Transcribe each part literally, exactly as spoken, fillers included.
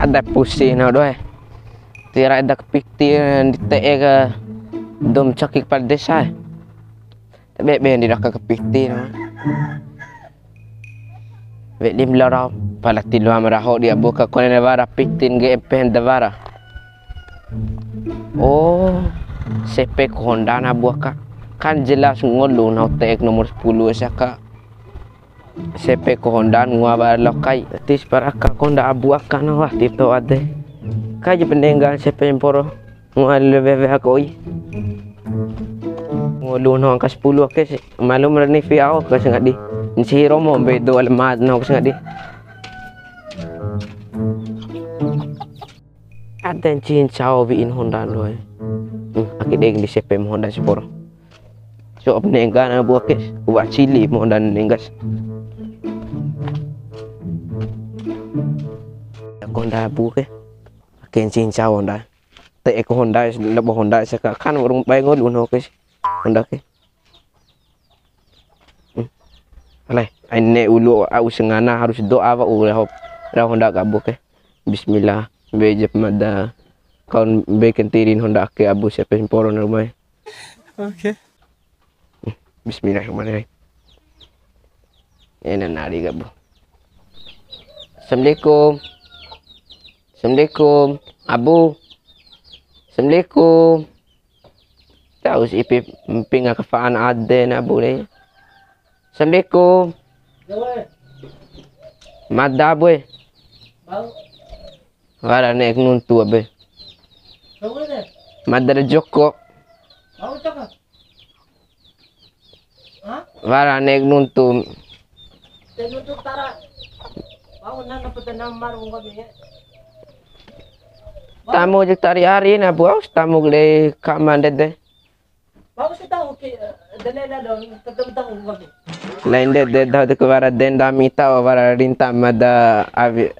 Ada pusi nahu doho e. Tiwara eda ka piti ndi te'e ka dou ma caki kepala desa e. Tabe be ndi raka ka piti na. Wedim lao rau, pala tiloa ma raho di Abu Aka, kone na wara pitin ngge'e pehen da wara. Oh, sepe ku honda na Abu Aka. Kan jelas ngolu nahu te'ek nomor sepuluh ese aka. Sepe ku honda ngoa wara lao kai. Tis para aka ku honda Abu Aka na wati to ade. Kai ja penengga sepe mporo. Ngoa lebe weha ku oi. Ngolu nahu angka sepuluh ake si. Malum ra nifi au ke sangadi. Ncihi romo mbe dou alamat nahu ke sangadi. Ada ncihi ncao wi'in honda doho e. Hmm, ake dek di sepe honda siporo. Coba nengga na Abu Aka. Wa cili honda nenggas. Honda Abu Aka. Ake ncihi ncao honda. Te'e ku honda, labo honda saka kan urung bae ngolu nahu ke si. Honda ke. Hmm. Alai, aina ulu au sangana harus doa wa'u ra hop. Ra honda ka Abu ke. Bismillah. Be jep mada. Kaun be kentirin honda ake Abu sepe mporo na rumah. Oke. Bismillahirrahmanirrahim. Ena nari ka Abu. Assalamualaikum. Assalamualaikum. Abu. Assalamualaikum. Tahu si ipi mpinga kafaan ade na Abu re. Assalamualaikum. Mada Abu e. Wara ne'e nuntu Abu e. Mada ra Joko. Wara ne'e nuntu. Tamu ja tari ari na Abu, aus tamu gede kama ndede. Bau si tahu ki, eh, dene na dong, tetep tahu kami. Lain de, de, tahu de ke wara dendam ita, wara rinta mada awi,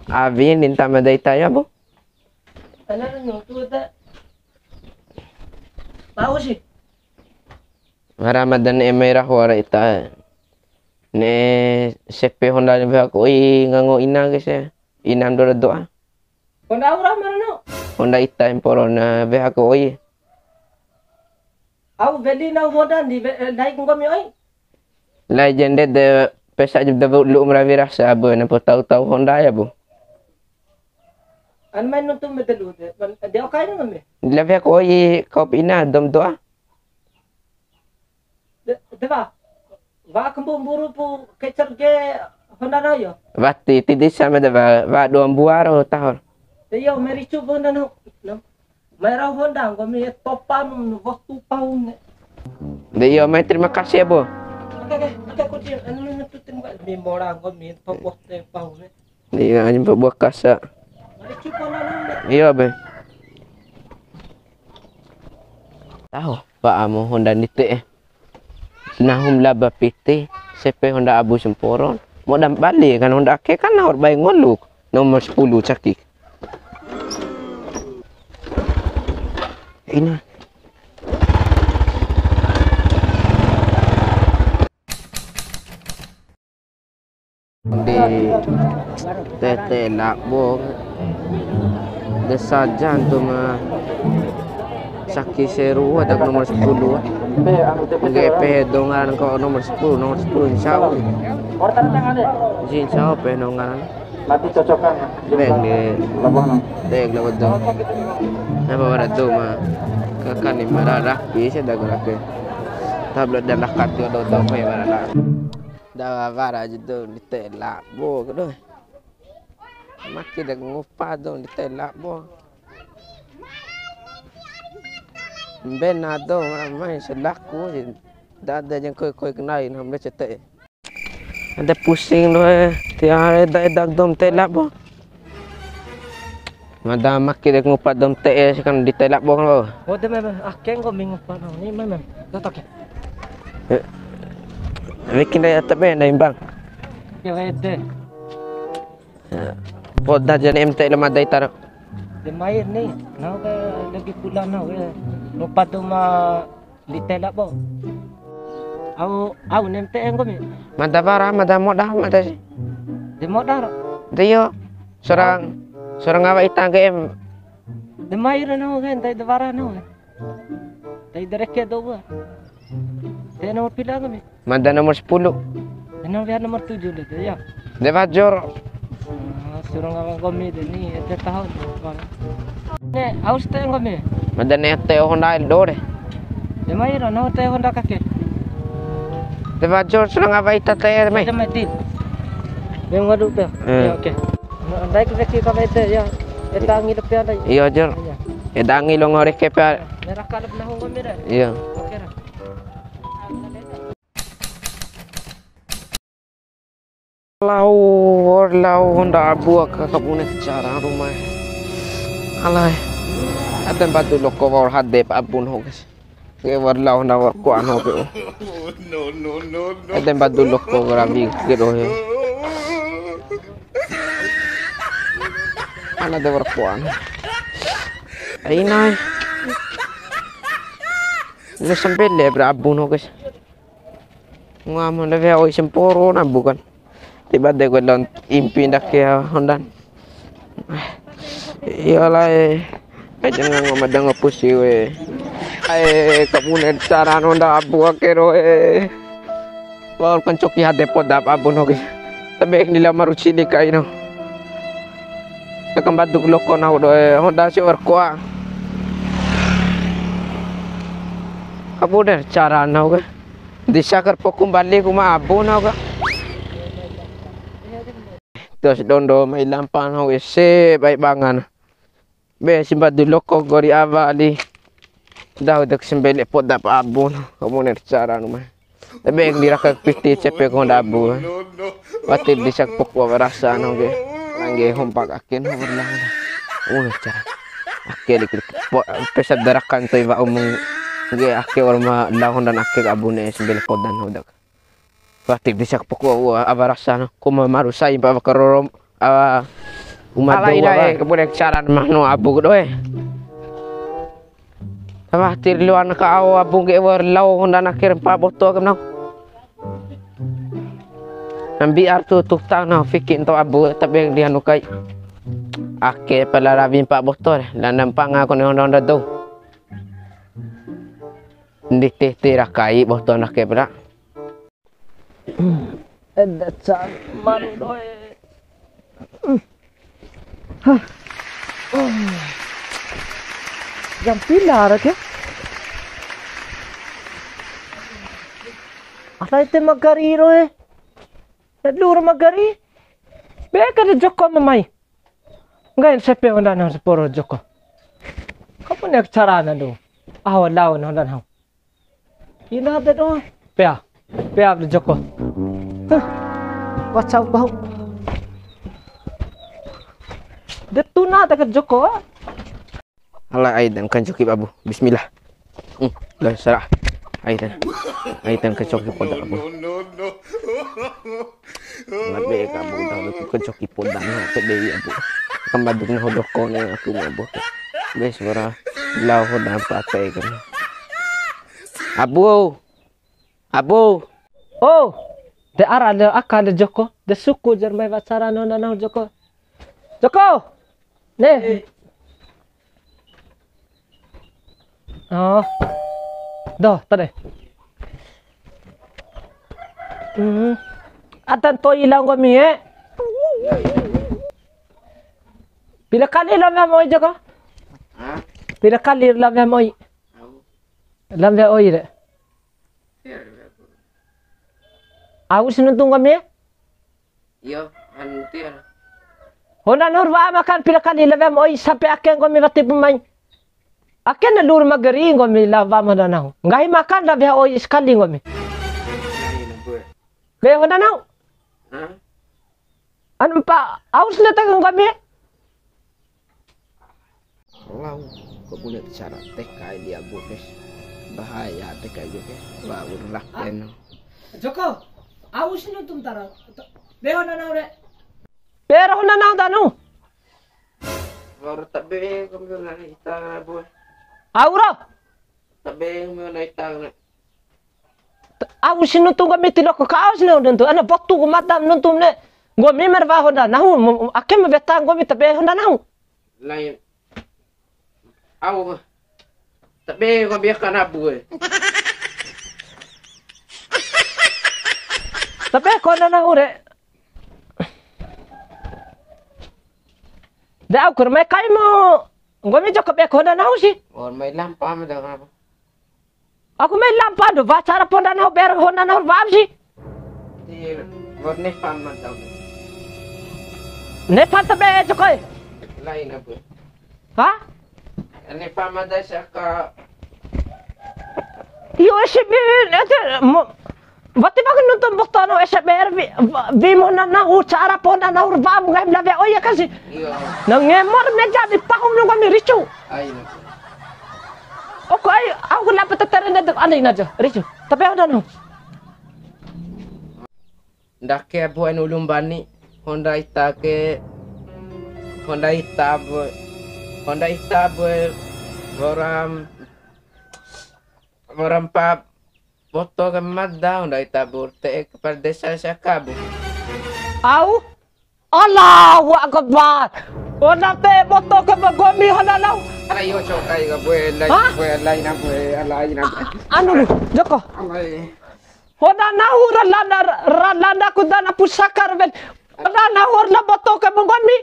awi rinta mada ita ya, Bu? Ana nuntu ta. Bau si. Wara mada ne'e mai raho wara ita. Ne'e sepe honda ni beha ku oi ngango ina ke se. Ina ma dora do'a. Honda au ra marana? Honda ita mporo na weha ku oi. Au weli na honda ndi we-, eh, ndai ku nggomi oi. Lai ja ndede pesa ja da lu'u ma rawi rasa Abu, na po tau-tau honda ya, Bu. An main nonton medelu de, de okai na nggomi. La weha ku oi kau pi ina dou ma do'a. De, de wa. Wa kambu mburu pu kecer ge honda na yo. Wati, ti disa mada wa, wa dua mbua ro tahor. De yo, mericu honda na. Mai rau honda, nggomi topa nu waktu pau ne. De yo, mai terima kasih ya, Bu. Oke, oke, oke, kunci, anu, ngetutin, Pak. Mi mora, nggomi topo te pau ne. Iya, anjing, Pak, buah kasa. Iya, Be. Taho, Pak, amo honda nite, eh. Nahum laba piti, sepe honda Abu Semporo. Modam bali kan honda ake kan nahu ra bai ngolu. Nomor sepuluh caki. Ina. Di tete labo de saja ntu ma saki seru adak nomor sepuluh. Ngge'e pehe dou ngaran ko nomor sepuluh, nomor sepuluh insya Allah. Insya Allah pehe dou ngaran. Nanti cocokkan. Bek di. Labuhan. Bek labo dou. Apa wara dou ma. Kakani mara rapi sia dagu rapi. Tablet dan lakat dua dou dou pe wara lah. Da wara aja dou di tela bo kedo. Maki da ngupa dou di tela bo. Mbena dou ma mai selaku. Dada jeng koi koi kenai nam lecete. Ada pusing doho e, tiwara eda-eda dou ma tela bo. Mada maki de ngupa dou ma te'e si kan di tela bo kan bo. Oh, de meme, ah, kenggo mi ngupa no. Ni meme, totok ya. Eh, bikin daya tebe na imbang. Ya, wede. Poda jani M T lo mada itaro. De mai ni, nau ke lagi pulang nau ke. Ngupa dou ma Di tela bo. Au, au nem te enggo mi. Mada wara, mada moda, mada si. De moda ro. De yo. Seorang, seorang ngawa ita ngge'e. De mai ro nahu ke, ndai de wara nahu ke. Ndai de reke dou wa. Te nomor pila kami? Mada nomor sepuluh. Eno wea nomor tujuh de, ya. De wajur. Ah, suruh ngawa nggomi de ni, ede tahu. Ne, aus te nggomi. Mada ne te Honda el do de. De mai ro, no te Honda kake. De wajur suruh ngawa ita te mai. Ede mai til. Be ngadu pe. Eh. Ya, oke. No, ndai ke weki ka wete, ya. Eda angi de pe ndai. Iya, Jur. Iya. Eda angi lo ngore ke pe. Merah kalep nahu nggomi de. Iya. Oke, ra. Lao, wa'ur lao Honda Abu aka kabune cara ruma. Alai. Ade mbadu loko wa'ur hade pa Abu nahu, guys. Ke wa'ur lao Honda wa'ur kuan ho ke. No, no, no, no. Ade mbadu loko rawi ke doho. Ana de wa'ur kuan. Ai nai. Ini sampai le bra Abu nahu, guys. Ngam Honda weha oi semporo na bukan. Tiba de gue don impi ndake Hondan. Iyalah, eh. Aja ngam ada ngapusi we. Ai, kabune cara Honda Abu ake ro, eh. Wa'ur kancoki hade poda pa Abu nahu ke. Tabe ni la maru sini kaino. Takambaduk loko nahu do, eh. Honda si wa'ur kuan. Kabune cara nahu ke. Disa kar poku mbali ku ma Abu nahu ka. Terus dondo mai lampa nahu ese bai bangan. Be si mbadu loko gori awa ali. Dahu dak sembele poda pa Abu nahu. Kamu ner cara nu mai. Tabe di raka piti cepe ku Honda Abu. Wati disa poku awa rasa nahu ke. Langge hompak ake nahu berlahan. Oh, cara. Ake lik lik. Po-, pesa darakan to'i wa'u mung-, ngge ake wa'ur ma lao Hondan ake ka Abu ne'e sambele podan udak. Wati disa poku awa rasa no. Ku ma maru sai mpa awa karoro, awa uma dou awa. Kabune caran mahno Abu doe. Wati loan ka au Abu ngge wa'ur lao Hondan ake mpa boto ke nahu. Nambi artu tuta nahu fiki nto Abu tabe di hanu kai. Ake pala rawi mpa boto re, landa mpanga kone Honda-Honda dou. Ndi titi ra kai boto ndake pala. Eda can maru doe. Hah. Jam pila ra ke? Alai te magari ro e. Te lur magari. Be ka de Joko ma mai. Nggahi sepe Honda nahu saporo Joko. Kamu ne carana do. Aho lao na Honda nahu. Ina de do. Pea. Pea de Joko. Hah. Wacau bau. De tuna de ke Joko. Ala ai dan kancoki Abu. Bismillah. Hmm, dah serah. Ai dan. Ai dan kancoki poda Abu. Ngabe ka Abu dah tu kancoki poda na te dei Abu. Kambaduk na hodok kone aku ngabu. Be suara lao hodam pate kan. Abu. Abu. Oh. De ara de aka de Joko. De suku jer mai wacara nona nau Joko. Joko. Ne. Oh. Doh, tade. Hmm. Atan to'i lao nggomi e. Pila kali lao weha oi Joko? Hah? Pila kali lao weha oi? Au. Lao weha oi re. Iya, iya. Au si nuntu nggomi e? Iyo, anu tiar. Honda nahu ra wa'a makan pila kali lao weha oi sampe ake nggomi wati pu mai. Ake na lur magari nggomi lao wa'a Honda nahu. Nggahi makan lao weha oi sakali nggomi. Nggahi na bue. Be Honda nahu. Hah? Anu mpa aus na ta nggomi. Lao, kabune bicara T K I di Abu, guys. Bahaya T K I, guys. Ba urlak. Ah. Eno. Joko, au si nuntu ntara. Be Honda nahu re. Be ro Honda nahu tanu. Baru tabe kami nari ita, Bu. Au ro. Tabe kami nari ita. Au si nuntu nggomi ti loko ka au si nuntu. Ana botu ku mata nuntu ne. Nggomi ma ra wa'a honda nahu, mu-, ake ma weta nggomi tabe honda nahu. Lain. Au. Tabe nggomi aka nabu e. Tabe ko honda nahu re. De au kur mai kai mu. Nggomi Joko be ko honda nahu si. Wa'ur mai lampa ma da apa? Aku mai lampa do, wa'a cara honda nahu ber honda nahu wa'a si. Ti, wa'ur ne pama tau. Ne panta be Joko e. Lain apa? Ha? Ne pama da saka. Iyo, S B R, ete, mo-, wati bagi nonton boto no S B R, wi, wi mo na nahu, cara po na nahu, wa mo ngai mla we, oh iya kan si. Iya. Na ngemor meja di pahum no kami ricu. Aina. Oko ai, au kena petetere ndede, ande ina aja, ricu. Tapi ada no. Ndake abu ain ulum bani, honda ita ke, honda ita bu, honda ita bu, boram, boram pa boto ke mada, honda ita bu, te kepala desa sia kabu. Au, Allahu Akbar. Honda te boto ke ba nggomi honda lau. Ayo cokai ke bue, lai, hah? Bue, lai na bue, alai na bue. Anu, Joko. Alai. Honda nahu ra landa, ra landa ku dana pusaka ra ben. Honda nahu ra la boto ke ba nggomi.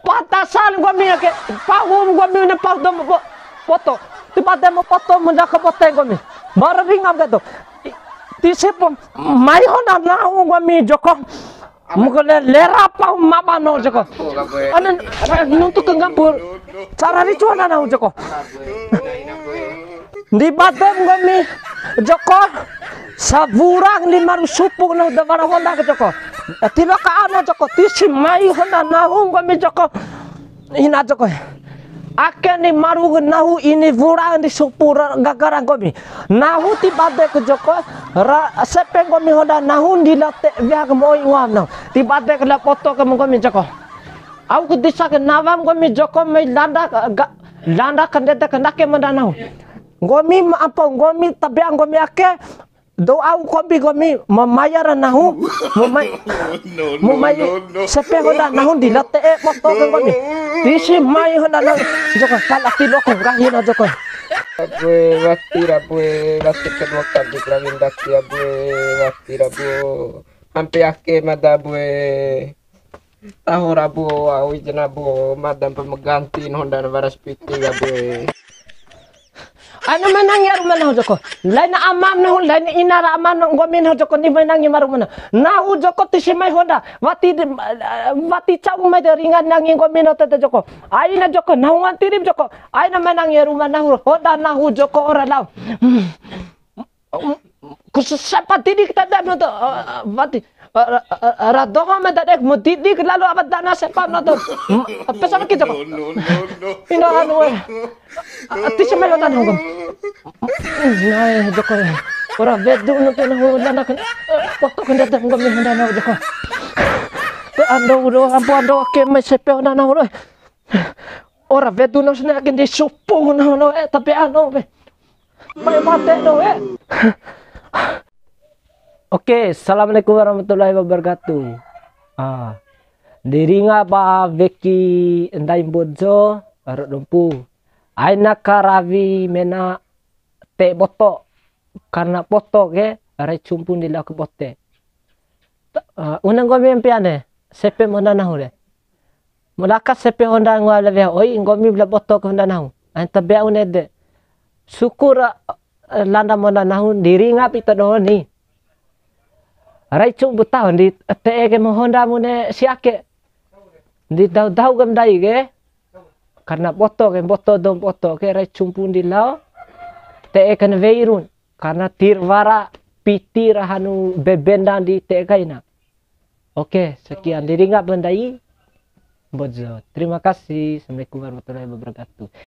Pata sal nggomi ake, pahu nggomi na pahu dou bo-, boto. Tiba de mo boto menda ke bote nggomi. Bara ringa ke to. Ti sepo mai honda nahu nggomi Joko. Mukole lera pahu mabano Joko. Ana nuntu ke ngampur. Cara ricu ana nahu Joko. Ndi badem nggomi Joko, sawura ndi maru supu na da wara honda ke Joko. Tiba ka ana Joko, tisi mai honda nahu nggomi Joko. Ina Joko. Ake ndi maru nahu ini wura ndi supu ra-, gagara nggomi. Nahu ti bade ke Joko, ra sepe nggomi honda nahu ndi la te weha ke moi uam nahu. Ti bade ke la boto ke nggomi Joko. Au ku disa ke nawam nggomi Joko mai landa ga-, landa ke ndede ke ndake mada nahu. Nggomi ma ampo nggomi tabea nggomi ake, dou au kombi nggomi, ma maya ra nahu, ma mai-, ma mai sepe honda nahu ndi la te'e boto ke nggomi. Tisi mai honda nahu, Joko, kala ti loko nggahi na Joko. Abue, wati ra bue, wati kedua kali kawin daki abue, wati ra bu. Ampe ake mada bue. Taho ra bu, au ijin ra bu, mada mpa ma ganti honda na wara spiti ka bue. Ana menangi aru mana Joko. Laina amam nahu, laina ina ra amam nahu, nggomi nahu Joko ni menangi maru mana. Nahu Joko tisi mai honda. Wati di, wati cau mai de ringa nangi nggomi nahu tete Joko. Aina Joko, nahu ngantirim Joko. Aina menangi aru mana nahu, honda nahu Joko ora lau. Ku sepa tidi kita dah nonton, eh, mati. Eh, eh, eh, ra doho me dadek mo didi ke lalu apa dana sepa nonton. Hmm, apa sama kita kok? No, no, no, no. Ina anu, eh. Ati sama lo tanah hukum. Nah, Joko. Ora bedu nonton nahu lana kan. Waktu kan datang hukum ni dana Joko. Te ando udah ampu ando ke me sepe dana udah. Ora bedu no sene agen di supu no, no, eh, tapi anu, eh. Mai mate doho, eh. Oke, assalamualaikum warahmatullahi wabarakatuh. Ah, di ringa ba weki ndai Mbojo, ro Dompu. Aina karawi mena te boto, karena boto ke, rai cumpu ndi lao ke bote. Ta-, ah, una nggomi mpiane, sepe mona nahu re. Mulaka sepe honda ngoa la weha oi, nggomi la boto ke honda nahu. Ain tabea une de. Syukur, eh, landa mona nahu ndi ringa pi ta doho ni. Rai cumpu taho ndi te'e ke mo honda mune siake. Ndi dau-dau ke ndai ke. Karena boto ke, boto dou boto ke, rai cumpu ndi lao. Te'e ke na wei run. Karena tiwara piti ra hanu bebenda ndi te'e kaina. Oke, sekian. Ndi ringa ba ndai Mbojo. Terima kasih. Assalamualaikum warahmatullahi wabarakatuh.